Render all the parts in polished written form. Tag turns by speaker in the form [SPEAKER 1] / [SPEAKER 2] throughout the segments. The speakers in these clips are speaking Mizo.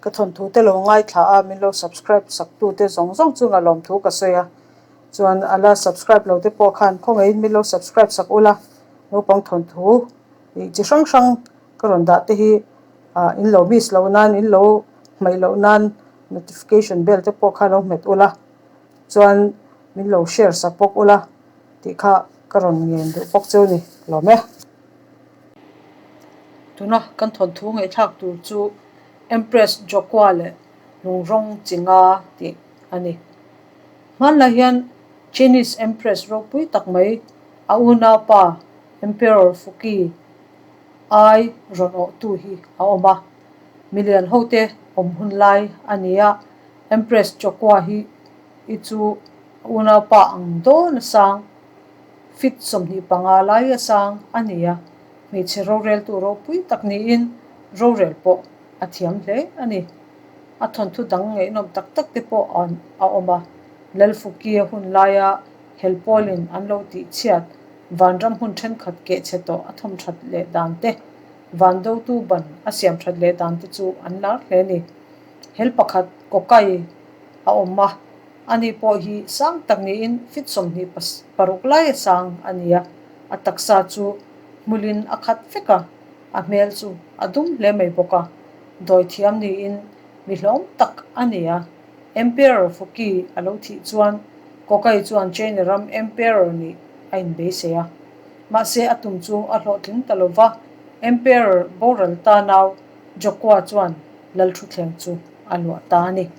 [SPEAKER 1] Ka thawnthu te lo ngaithla a, min lo subscribe sak tu te zawng zawng chunga lawmthu ka sawi a. Chuan a la subscribe lo te pawh khan khawngaihin min lo subscribe sak ula, naupang thawnthu ih chi hrang hrang ka rawn dah te hi ah in lo miss loh nan in lo hmaih loh nan notification bell te pawh kha lo hmet ula, chuan min lo share sak bawk ula tih kha ka rawn ngen duh bawk chu a ni lawm e. Tuna kan thawnthu ngaihthlak tur chu Empress Jokua leh Lungrawng Chinga tih a ni. Hmanlai hian Chinese Empress ropui tak mai a unaupa Emperor Fuki ai rawn awhtu hi a awm a. Milian hote awm hun lai a ni a, Empress Jokua hi i chu a unaupa ang dawn a sang. Fit 25 lai a sang a ni a, hmeichhe roreltu ropui tak niin rorel pawh a thiam hle a ni. A thawnthu dang ngaihnawm tak tak te pawh a awm a, Lalfukia hun laia helpawlin an lo tih chhiat vanram hmun thenkhat kehchhe tawh a thawm that leh dan te, van dotu ban a siam that leh dan te chu an lar hle a ni. Hel pakhat Kawkai a awm a. Ani pawh hi sang tak niin fit 26 lai a sang a ni a, a taksa chu hmulin a khat vek a, a hmel chu a dum hle mai bawk a, dawithiam niin mi hlawm tak a ni a. Emperor Fuki a lo thih chuan Kokai chuan China ram Emperor nih a inbeisei a, mahse a tum chu a hlawhtling ta lo va, Emperor boral ta nau Jokua chuan Lalthuthleng chu a luah ta a ni.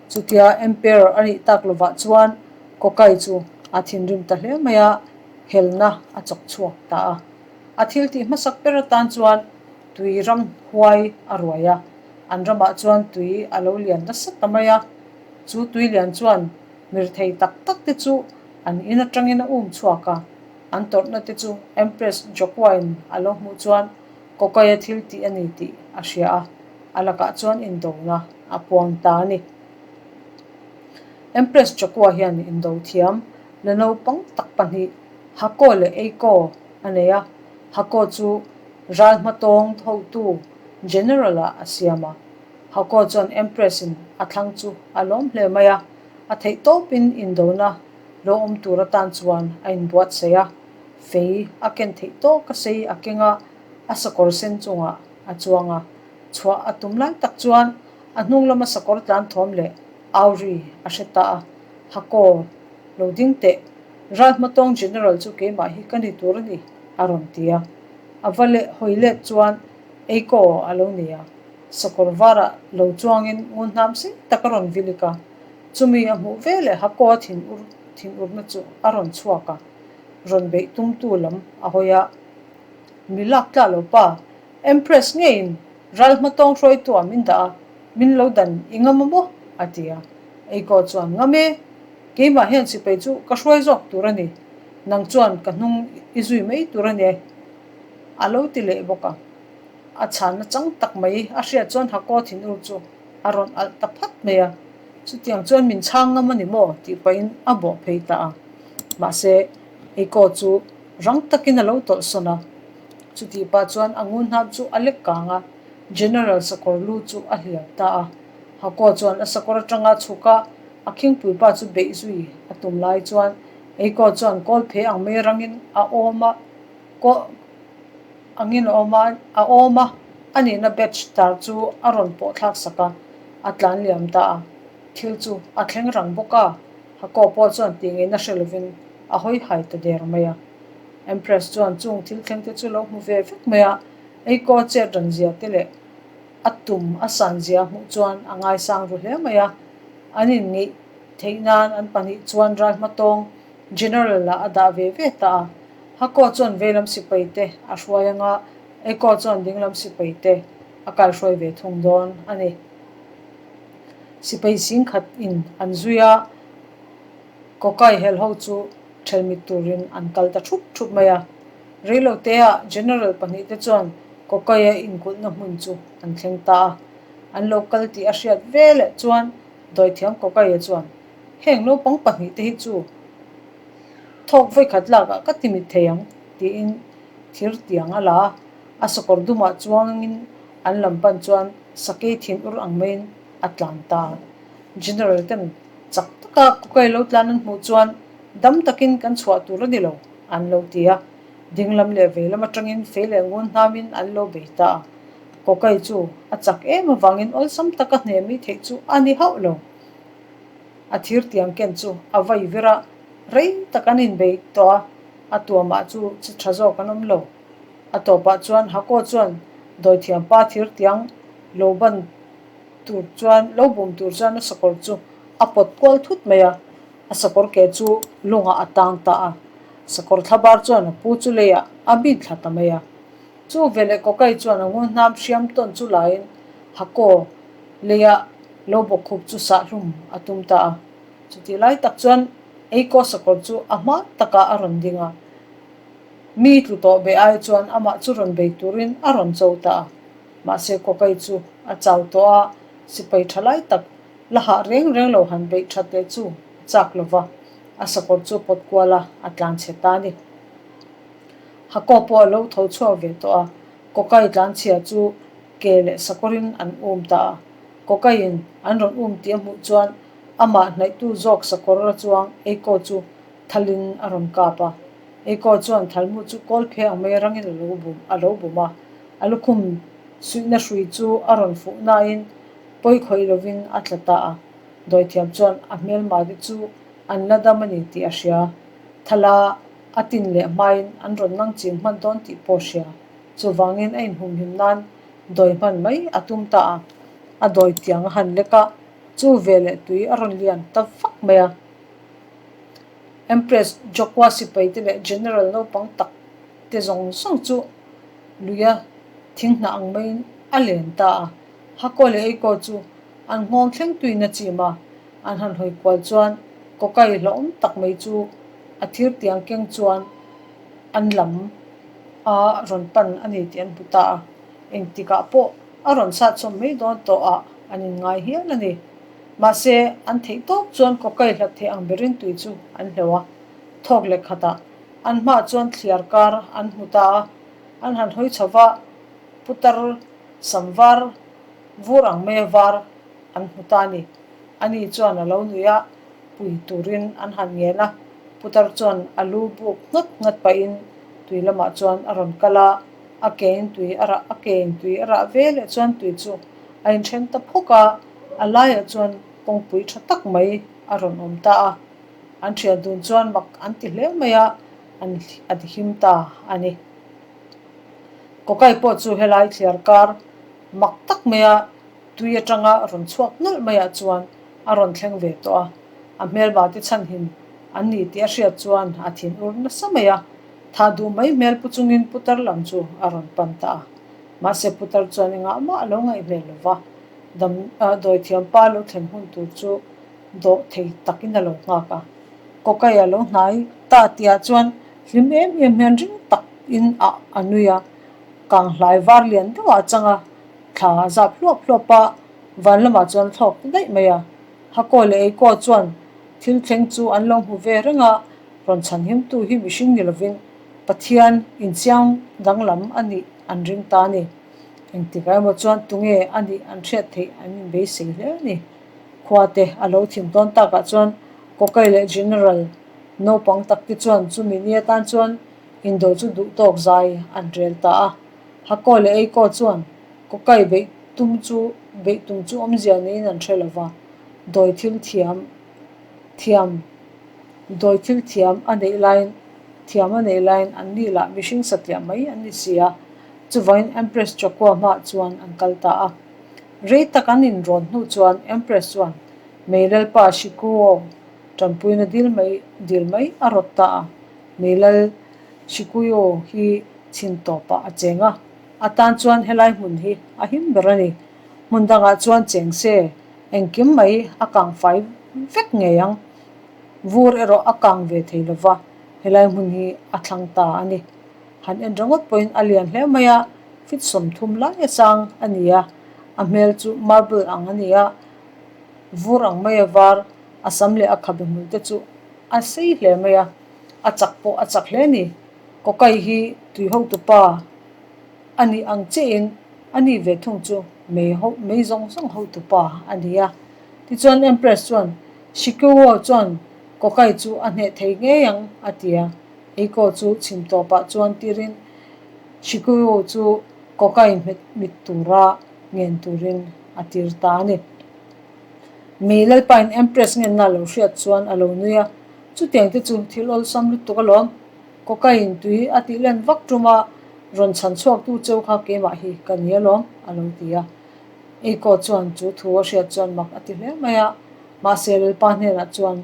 [SPEAKER 1] Chutia Emperor a nih tak lovah chuan Kokai chu a thinrim ta hle mai a, helna a chawk chhuak ta a. A thil tih hmasak ber atan chuan tui ram huai a ruai a, an ramah chuan tui a lo lian nasa ta mai a. Chu tui lian chuan mirthei tak tak te chu an in atangin a um chhuak a, an tawrhna te chu Empress Jokuain a lo hmuh chuan Kokaia thil tih a ni tih a hria a, a lakah chuan indona a puang ta a ni. Empress Chakua hian indo thiam la naupang tak pahnih Hako leh Eiko a nei a, Hako chu ral hmatawng thotu General-ah a siam a. Hako chuan Empress-in a thlang chu a lawm hle mai a, a theih tawpin indona lo awm tur atan chuan a inbuatsaih a. Fei a ken theih tawk a sei a keng a, a sakawr sen chungah a chuang a. Chhuah a tum lai tak chuan a hnung lama sakawr tlan thawm leh au ri a hre ta a, Hakaw, lo ding teh, ral hmatawng General chu keimah hi ka ni tur a ni, a rawn ti a. A va leh hawi let chuan Eikaw a lo ni a, sakawr varah lo chuangin ngun hnam sei tak a rawn vilik a. Chumi a hmuh veleh Hakaw a thinur thinurna chu a rawn chhuak a. Rawn beih tumtu lam a hawi a, Mi lak tla lo pa, Empress ngeiin ral hmatawng hruaituah min dah a, min lo dan i ngam a maw? a ti a. Eikaw chuan, Ngam e, keimah hian sipai chu ka hruai zawk tur a ni, nang chuan ka hnung i zui mai tur a ni, a lo ti leh bawk a. A chhanna chang tak mai a hriat chuan Hakaw thinur chu a rawn alh ta phat mai a. Chutiang chuan min chhang ngam a ni maw? tih pahin a bawh phei ta a. Mahse, Eiko chu rang takin a lo tawlhsawn a. Chutih pah chuan a ngun hnap chu a lek kang a, General sakawr lu chu a hliam ta a. Hako chuan a sakawr atanga chhuk a, a khingpui pa chu beih zui a tum lai chuan Eiko chuan kawl phe ang mai rangin a awm a, angin a awm a, a awm a, a nihna batch tar chu a rawn pawh thlak sak a, a tlan liam ta a. Thil chu a thleng rang bawk a, Hakaw pawh chuan tih ngeina hre lovin a hawi hai ta der mai a. Empress chuan chung thil thleng te chu lo hmu ve vek mai a, Eiko chet ran zia te leh a tum a san zia hmuh chuan a ngaisang ru hle mai a. An inngeih theih nan an pahnih chuan ral hmatawng General-ah a dah ve ve ta a. Hakaw chuan veilam sipai te a hruai anga Eiko chuan dinglam sipai te a kaihruai ve thung dawn a ni. Sipai singkhat in an zui a, Kokai hel ho chu thelmit turin an kal ta thup thup mai a. Reilote-ah General pahnihte chuan Kokaia inkulhna hmun chu an thleng ta a. An lo kal tih a hriat veleh chuan Dawithiam Kokaia chuan, Heng naupang pahnihte hi chu thawk vawikhat lakah ka timit thei ang, tiin thir tiang a la a. A sakawr dumah chuangin an lam pan chuan. Sakei thin ur ang maiin a tlan ta. General ten chak taka Kokai lo tlan an hmuh chuan dam takin kan chhuah tur a ni lo, an lo ti a. Ding lam leh vei lam atangin fei leh ngun hnamin an lo bei ta a. Kokai chu a chak em avangin awlsam taka hne mi theih chu a ni hauh lo. A thir tiang ken chu a vai vir a, rei tak an inbei tawh a, a tuamah chu chi tha zawk an awm lo. A tawpah chuan Hako chuan dawithiam pa thir tiang lo ban tur chuan lo bum tur chuan a sakawr chu a pawt kual thut mai a, a sakawr ke chu lungah a tang ta a. Sakawr thlabar chuan a pu chu leiah a bin thla ta mai a. Chu veleh Kokai chuan a ngun hnam hriam tawn chu laiin Hako leia lo bawkkhup chu sahhlum a tum ta a. Chutih lai tak chuan Eiko sakawr chu a hma takah a rawn ding a. Mi tlu tawh be ai chuan amah chu rawn bei turin a rawn cho ta a. Mahse Kokai chu a chau tawh a, sipai tha lai tak la hah reng reng lo han beih that leh chu a chak lo va, a sakawr chu pawt kual a, a tlan chhe ta a ni. Hako pawh a lo tho chhuak ve tawh a, Kokai tlanchhia chu ke leh sakawrin an um ta a. Kokaiin an rawn um tih a hmuh chuan amah hnaihtu zawk sakawr a chuang Eiko chu thalin a rawn kap a. Eiko chuan thalmu chu kawl phe ang mai rangin a lo bum a lo bum a. A lukhum suihna hrui chu a rawn fuh nain pawi khawih lovin a tla ta a. Dawithiam chuan a hmelmate chu an la dam a ni tih a hria. Thala a tin leh hmain an rawn nang ching hman dawn tih pawh a hria. Chuvangin a inhumhim nan dawi hman mai a tum ta a. A dawi tiang a han lek a, chu veleh tui a rawn lian ta vak mai a. Empress Jokwa sipaite leh General naupang tak te zawng zawng chu luia thing hnah ang maiin a len ta a. Hako leh Eiko chu an nghawng thleng tuin a chim a, an han hawi kual chuan Kokai hlauhawm tak mai chu a thir tiang keng chuan an lam a rawn pan a ni tih an hmu ta a. Engtikah pawh a rawn sat chawm mai dawn tawh ah an inngai hial a ni. Mahse, an theih tawp chuan kawkai hlat thei ang berin tui chu an hleuh a. Thawk leh khatah an hmaah chuan thliar kar an hmu ta a, an han hawi chho va, putar sam var vur ang maia var an hmu ta a ni. Ani chuan a lo nuih a, pui turin an han ngen a, putar chuan a lu buk nghat nghat pahin tui lamah chuan a rawn kal a, a kein tui a rah a kein tui a rah ve leh chuan tui chu a inthen ta phawk a, a laiah chuan kawngpui tha tak mai a rawn awm ta a, an thian dun chuan mak an ti hle mai a, an a ti him ta a ni. Kawkai pawh chu helai thliar kar mak tak maia tui atanga rawn chhuak nawlh maiah chuan a rawn thleng ve tawh a, a hmelma te chhanhim an ni tih a hriat chuan a thin ur nasa mai a, thah duh mai hmel pu chungin putar lam chu a rawn pan ta a. Mahse putar chuan engah mah a lo ngaih hmel lo va, dam dawithiam pa lo thlen hun tur chu dawh thei takin a lo nghak a. Kawkai a lo hnai ta tihah chuan hlim em em hian ring takin a a nui a, kang hlai var lian deuhah a chang a, thla a zap hluap hluap a, van lamah chuan a thlawk ta daih mai a. Hakaw leh Eikaw chuan thil thleng chu an lo hmu ve reng a, rawn chhanhimtu hi mihring ni lovin Pathian inchiang danglam a nih an ring ta a ni. Engtikah emaw chuan tunge a nih an hriat theih an inbeisei hle a ni. Khua te a lo thim dawn takah chuan Kokai leh General naupang tak te chuan chumi ni atan chuan indo chu duh tawk zai an rel ta a. Hakaw leh Eikaw chuan Kokai beih tum chu beih tum chu awmzia niin an hre lova, dawi thil thiam thiam dawi thil thiam a neih laiin Thiam a neih laiin an ni lah mihring satliah mai an ni si a, chuvangin Empress Chakua hmaah chuan an kal ta a. Rei tak an inrawn hnu chuan Empress chuan Meilalpa Shikuo tanpuina dil mai dil mai a rawt ta a. Meilal Shikuyo hi chhin tawpah a cheng a, a tan chuan helai hmun hi a him ber a ni. Hmun dangah chuan cheng se engkim mai a kang fai vek ngei ang. Vur erawh a kang ve thei lo va, helai hmun hi a thlang ta a ni. Han en ringawt pawhin a lian hle mai a, feet 30 lai a chang a ni a, a hmel chu marble ang a ni a, vur ang mai a var, a sam leh a khabe hmul te chu a sei hle mai a, a chak pawh a chak hle a ni. Kawkai hi tui hotupa a nih ang chiahin a ni ve thung chu. Mei ho mei zawng zawng hotupa a ni a. Tichuan Empress chuan Shikuo chuan Kokai chu a hneh thei ngei ang a ti a. Eiko chu chhim tawpah chuan tirin Shikuo chu Kokai hmet mit tura ngen turin a tir ta a ni. Mei Lalpain Empress ngenna a lo hriat chuan a lo nui a, Chutiang te chu thil awlsam lutuk alawm. Kokaiin tui a tih len vak tum a, rawn chhan chhuaktu cheu kha keimah hi ka ni alawm, a lo ti a. Eiko chuan chu thu a hriat chuan mak a ti hle mai a, mahse Lalpa hnenah chuan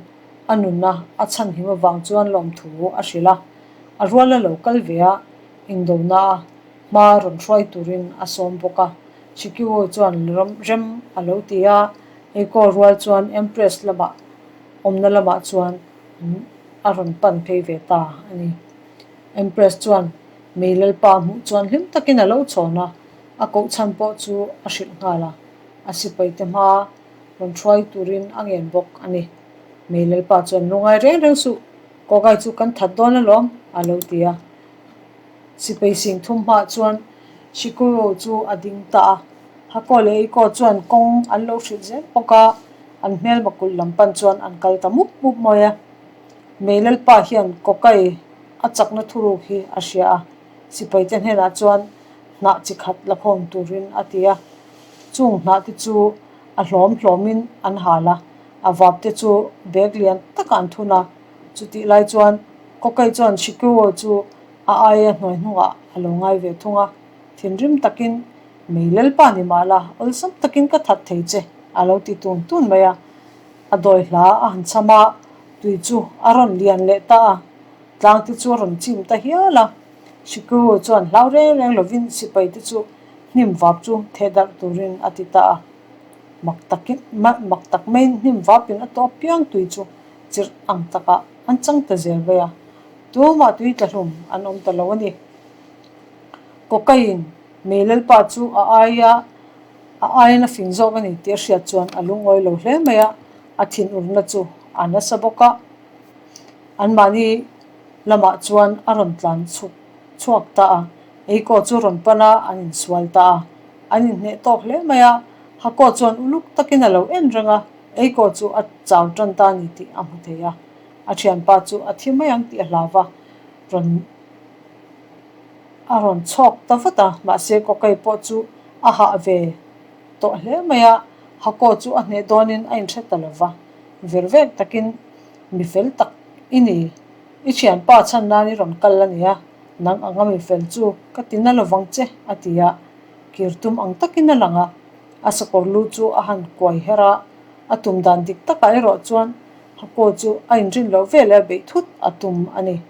[SPEAKER 1] a nunna a chhan him avang chuan lawmthu a hrilh a. A rual a lo kal ve a, indona a hma rawn hruai turin a sawm bawk a. Chikiwo chuan rem a lo ti a, Eiko rual chuan Empress lamah awmna lamah chuan a rawn pan phei ve ta a ni. Empress chuan Mei Lalpa hmuh chuan hlim takin a lo chhawn a, a koh chhan pawh chu a hrilh nghal a, a sipaite hma rawn hruai turin a ngen bawk a ni. Mei Lalpa chuan lungai reng reng suh, Kawkai chu kan that dawn alawm, a lo ti a. Sipai sing thum hmaah chuan Shikuro chu a ding ta a, Hako leh Eiko chuan kawng an lo hrilh zel bawk a, an hmelma kulh lam pan chuan an kal ta mup mup mai a. Mei Lalpa hian Kokai a chakna thuruk hi a hria a, sipaite hnenah chuan hnah chi khat la khawm turin a ti a. Chung hnah te chu a hlawm hlawmin an hal a, a vap te chu bag lian takah an thun a. Chutih lai chuan Kokai chuan Shikuo chu a aia hnuai hnungah a lo ngai ve thung a, thinrim takin, Mei Lalpa ni mah la, awlsam takin ka that thei che, a lo ti tun tun mai a. A dawi hla a han cham a, tui chu a rawn lian leh ta a, tlang te chu a rawn chim ta hial a. Shikuru chuan hlau reng reng lovin sipai te chu hnim vap chu theh darh turin a ti ta a. Mak takin mak tak maiin hnim vapin a tawp piang tui chu chirh ang takah an chang ta zel mai a, tumah tui tla hlum an awm ta lo a ni. Kawkaiin Mei Lalpa chu a aia a aiin a fing zawk a ni tih a hriat chuan a lungawi lo hle mai a, a thinurna chu a nasa bawk a. Anmahni lamah chuan a rawn tlan chhuk chhuak ta a, Eiko chu rawn pan a, an insual ta a. An inhneh tawk hle mai a, Hako chuan uluk takin a lo en reng a, Eiko chu a chau tan ta a ni tih a hmu thei a. A thianpa chu a thi mai ang tih a hlau va, rawn a rawn chhawk ta vat a, mahse Kawkei pawh chu a hah ve tawh hle mai a, Hako chu a hneh dawnin a inhre ta lo va, ver vek takin mi fel tak i ni, i thianpa chhan nan i rawn kal a nia, nang anga mi fel chu ka ti na lovang che a ti a, kir tum ang takin a lang a, a sakawr lu chu a han kuai her a, a tum dan dik takah erawh chuan Hako chu a inrin loh veleh a beih thut a tum a ni.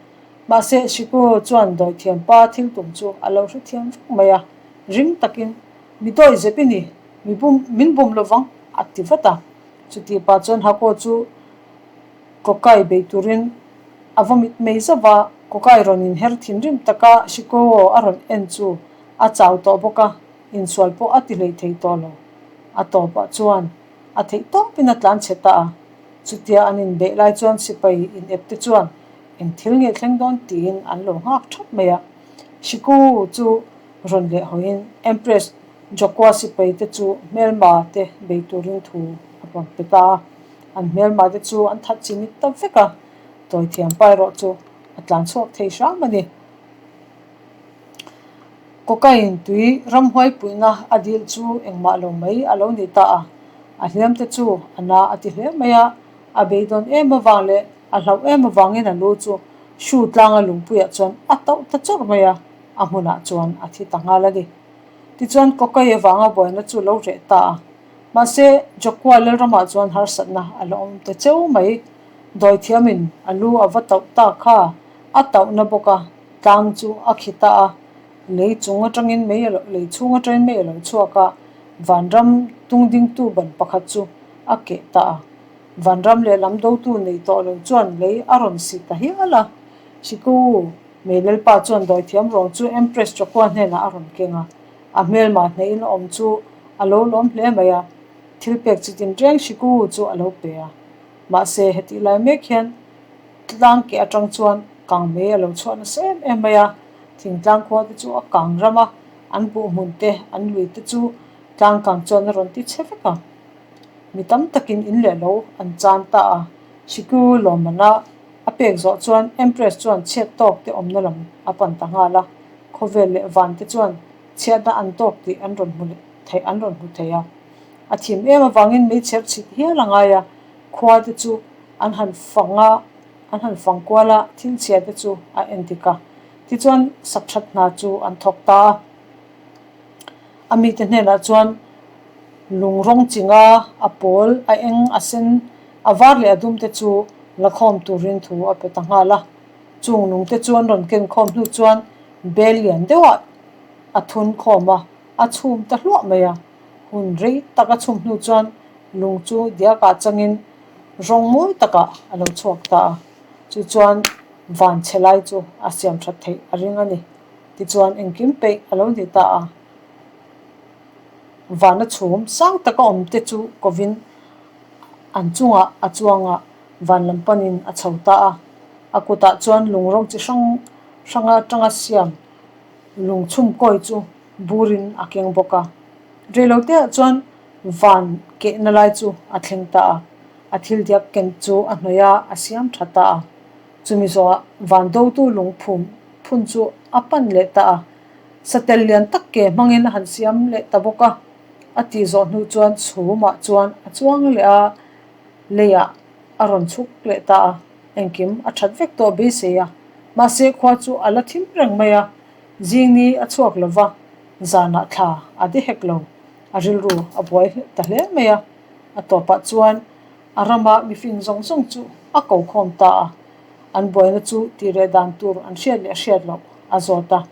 [SPEAKER 1] Mahse, Shikuro chuan dawithiampa thil tum chu a lo hrethiam vek mai a, ring takin, Mi dawi zep i ni, mi bum, min bum lovang, a ti vat a. Chutih pah chuan Hako chu Kokai bei turin a va mit mei zauh va, Kokai rawn inher thinrim taka Shikuro a rawn en chu a chau tawh bawk a, insual pawh a ti hlei thei tawh lo. A tawpah chuan a theih tawpin a tlan chhe ta a. Chutia an inbeih lai chuan sipai inep te chuan eng thil nge thleng dawn tiin an lo nghak thap mai a. Shiku chu rawn leh hawiin Empress Jokua sipai te chu hmelma te bei turin thu a rawn pe ta a. An hmelma te chu an that chimit ta vek a, tawithiam pa erawh chu a tlan chhuak thei hram a ni. Kawkaiin tui ramhuai puihna a dil chu engmah lo mai a lo ni ta a, a hliam te chu a na a ti hle mai a, a beidawn em avang leh a hlauh em avangin a lu chu hru tlanga lungpuiah chuan a tauh ta chawrh mai a, a hmunah chuan a thi ta nghal a ni. Tichuan Kawkai avanga buaina chu lo reh ta a, mahse Jokua Lalramah chuan harsatna a la awm ta cheu mai, dawithiamin a lu a va tauh ta kha a tauhna bawk a, Tlang chu a khi ta a, lei chung atangin mei a lo, lei chhung atangin mei a lo chhuak a, vanram tungdingtu ban pakhat chu a keh ta a. Vanram lehlam dotu nei tawh lo chuan lei a rawn si ta hial a. Chiko Mei Lalpa chuan dawithiam ruang chu Empress Chakua hnenah a rawn keng a, a hmelma hneihin a awm chu a lo lawm hle mai a, thil pek chi tinreng Chiko chu a lo pe a. Mahse, hetih lai mek hian Tlang keh atang chuan kang mei a lo chhuah nasa em em mai a, thingtlang khua te chu a kang ram a, an buh hmun te, an lui te chu Tlangkang chuan a rawn ti chhe vek a. Mi tam takin in leh lo an chan ta a. Siku lawmman a a pek zawh chuan Empress chuan chhiat tawk te awmna lam a pan ta nghal a. Khawvel leh van te chuan chhiatna an tawk tih an rawn hmu theih an rawn hmu thei a. A thim em avangin meichher chhit hial a ngai a, khua te chu an han fang a, an han fang kual a, thil chhia te chu a en dik a. Tichuan sak that hna chu an thawk ta a. A mite hnenah chuan lung rawng chinga a pawl, a eng, a sen, a var leh a dum te chu la khawm turin thu a pe ta nghal a. Chung lung te chu an rawn ken khawm hnu chuan bel lian deuhah a thun khawm a, a chhum ta hluah mai a. Hun rei tak a chhum hnu chuan lung chu diakah changin rawng mawi takah a lo chhuak ta a. Chu chuan van chhe lai chu a siam that theih a ring a ni. Tichuan engkim peih a lo ni ta a. Vana chhum sang taka awm te chu kovin an chungah a chuang a, van lam panin a chho ta a. A kutah chuan lung rawng chi hrang hranga tanga siam lung chhum kawi chu burin a keng bawk a. Reiloteah chuan van kehna lai chu a thleng ta a, a thil diak ken chu a hnawih a, a siam tha ta a. Chumi zawhah van dotu lungphum phun chu a pan leh ta a, satel lian tak ke hmangin a han siam leh ta bawk a. A tih zawh hnu chuan chhumah chuan a chuang leh a, leiah a rawn chhuk leh ta a, engkim a that vek tawh beisei a. Mahse khua chu a la thim reng mai a, zingni a chhuak lo va, zanah thla a de hek lo, a rilru a buai ta hle mai a. A tawpah chuan A rama mifing zawng zawng chu a ko khawm ta a, an buaina chu tih reh dan tur an hriat leh hriat loh a zawt a.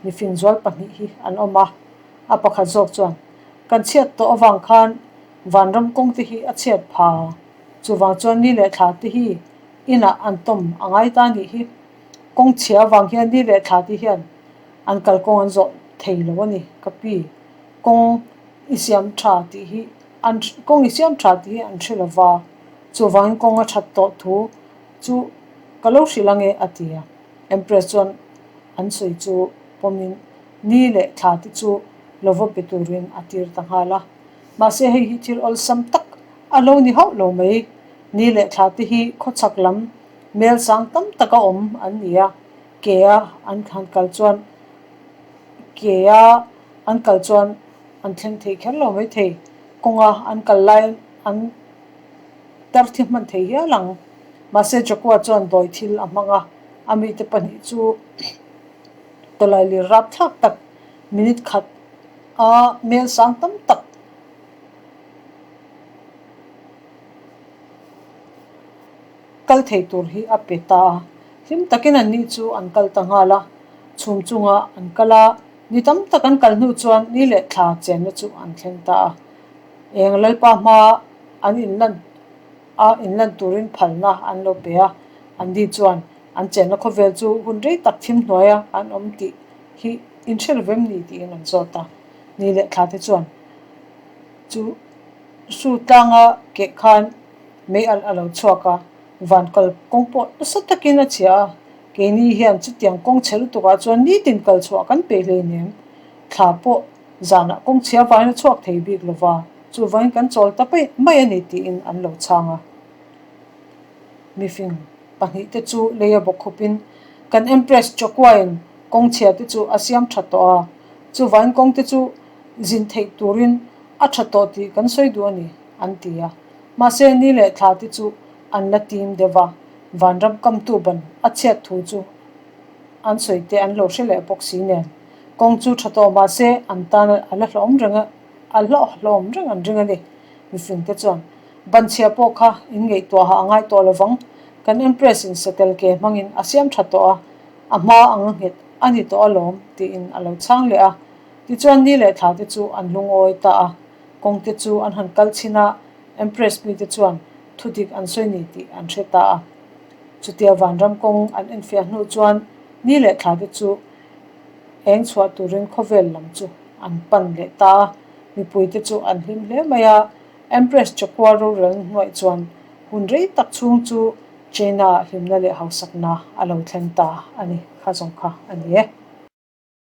[SPEAKER 1] Mifing zual pahnih hi an awm a, a pakhat zawk chuan, Kan chhiat tawh avang khan vanram kawng te hi a chhiat pha, chuvang chuan ni leh thla te hi inah an tawm a ngai ta nih hi. Kawng chhia avang hian ni leh thla te hian an kalkawng an zawh thei lo a ni, ka pi. Kawng i siam tha tih hi An kawng i siam tha tih hi an hre lo va, chuvangin kawng a that tawh thu chu ka lo hrilh ange a ti a. Empress chuan an sawi chu pawmin ni leh thla te chu lo va pe turin a tir ta nghal a. Mahse hei hi thil awlsam tak a lo ni hauh lo mai. Ni leh thla te hi khawchhak lam mel sang tam taka awm an ni a, ke a an han kal chuan ke a an kal chuan An thleng thei kher lo mai thei. Kawnga an kal lai an tar thi hman thei hial ang. Mahse Jakoa chuan dawi thil a hmang a, a mite pahnih chu tawlailir rapthlak tak minute khat a mel sang tam tak kal thei tur hi a pe ta a. Hlim takin an ni chu an kal ta nghal a, chhum chungah an kal a. Ni tam tak an kal hnu chuan ni leh thla chenna chu an thleng ta a. Eng Lalpa hma an inlan a inlan turin phalna an lo pe a, an ni chuan an chenna khawvel chu hun rei tak thim hnuaia an awm tih hi inhre lo vem ni tiin an zawt a. Ni leh thla te chuan chu su tlanga keh khan mei alh a lo chhuak a, van kal kawng pawh nasa takin a chhia a. Keini hian chutiang kawng chhe lutukah chuan nitin kal chhuah kan peih hleinem. Thla pawh zanah kawng chhia vangin a chhuak thei bik lo va, chuvangin kan chawl ta paih mai a ni tiin an lo chhang a. Mifing pahnihte chu leia bawk khawpin kan Empress Chawkuain kawng chhia te chu a siam tha tawh a, chuvangin kawng te chu zin theih turin a tha tawh tih kan sawi duh a ni, an ti a. Mahse ni leh thla te chu an la tim deuh va. Vanram kamtu ban a chhiat thu chu an sawi te an lo hre leh bawk si nen. Kawng chu tha tawh mah se an tan a la hlawm reng a, a hlawhhlawm reng an ring a ni. Mifing te chuan ban chhia pawh kha in ngaihtuah hah a ngai tawh lovang, kan Empress in satel ke hmangin a siam tha tawh a, a hma ang a nghet a ni tawh alawm tiin a lo chhang leh a. Tichuan ni leh thla te chu an lungawi ta a, kawng te chu an han kal chhin a, Empress mite chuan thudik an sawi ni tih an hre ta a. Chutia vanram kawng an enfiah hnu chuan ni leh thla te chu eng chhuah turin khawvel lam chu an pan leh ta a. Mipui te chu an hlim hle mai a, Empress Chakua rorel hnuaih chuan hun rei tak chhung chu China hlimna leh hausakna a lo thleng ta a ni. Kha zawng kha a ni e.